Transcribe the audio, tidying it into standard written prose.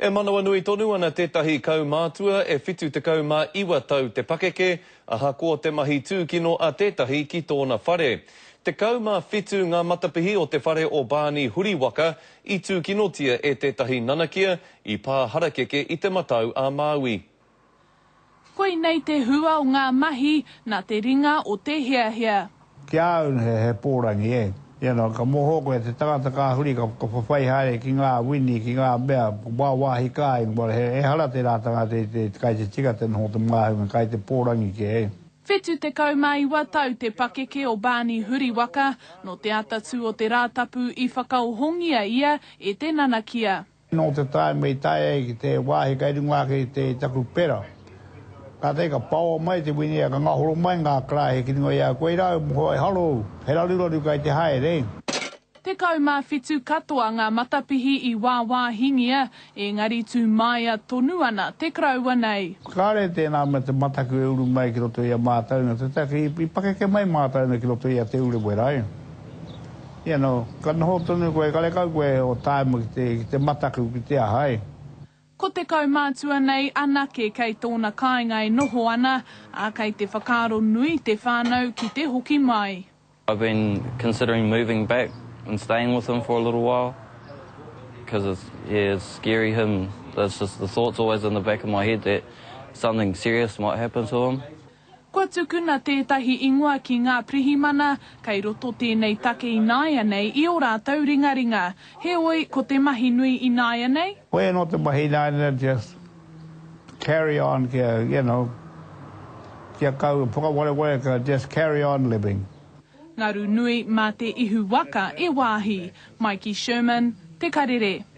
E manawanui tonu ana tētahi kaumātua e 79 tau te pakeke, ahakoa te mahi tūkino a tētahi ki tōna whare. 17 ngā matapihi o te whare o Barney Huriwaka i tūkinotia e tētahi nanakia i pā harakeke i Te Matau a Māui. Koinei te hua o ngā mahi nā te ringa o te heahea. Ki a au he pōrangi e. You know, ka moho koe te tangata ka huri ka whawhai haere ki ngā wini, ki ngā mea, wāwāhi kāinga, but he ehara tērā tangata i te, kai te tika te noho o te māhunga, kai te pōrangi kē e. 79 tau te pakeke o Barney Huriwaka, nō te atatū o te Rātapu i whakaohongia ia e te nanakia. Nō te taima i tae ai ki te wāhi kai runga ake i te taku pera, kātahi ka paoa mai te winia ka ngahoro mai ngā karaehe ki runga i a koe rā, mohoa e haro, he raruraru kai te haere. 17 katoa ngā matapihi i wāwāhingia, ēngari tū māia tonu ana te koroua nei. Kāre tēnā mea te mataku e uru mai ki roto i a mātau, nā te take i pakeke mai mātau nei ki roto i a Te Urewera. You know, ka noho tonu koe, karekau koe o taima ki te, ki te mataku, ki te aha, e. Ko te kaumātua nei anake kei tōna kāinga e noho ana, ā, kei te whakaaro nui te whānau ki te hoki mai. I've been considering moving back and staying with him for a little while because it's, yeah, it's scary him, it's just the thought's always in the back of my head that something serious might happen to him. Kua tukuna tētahi ingoa ki ngā pirihimana, kei roto tēnei take ināianei i ō rātou ringaringa. Heoi, ko te mahi nui ināianei? Koia anō te mahi ināianei just carry on kia, you know, kia kau, whakawareware ka just carry on living. Ngaru nui mā te ihu waka e wāhi. Maiki Sherman, Te Karere.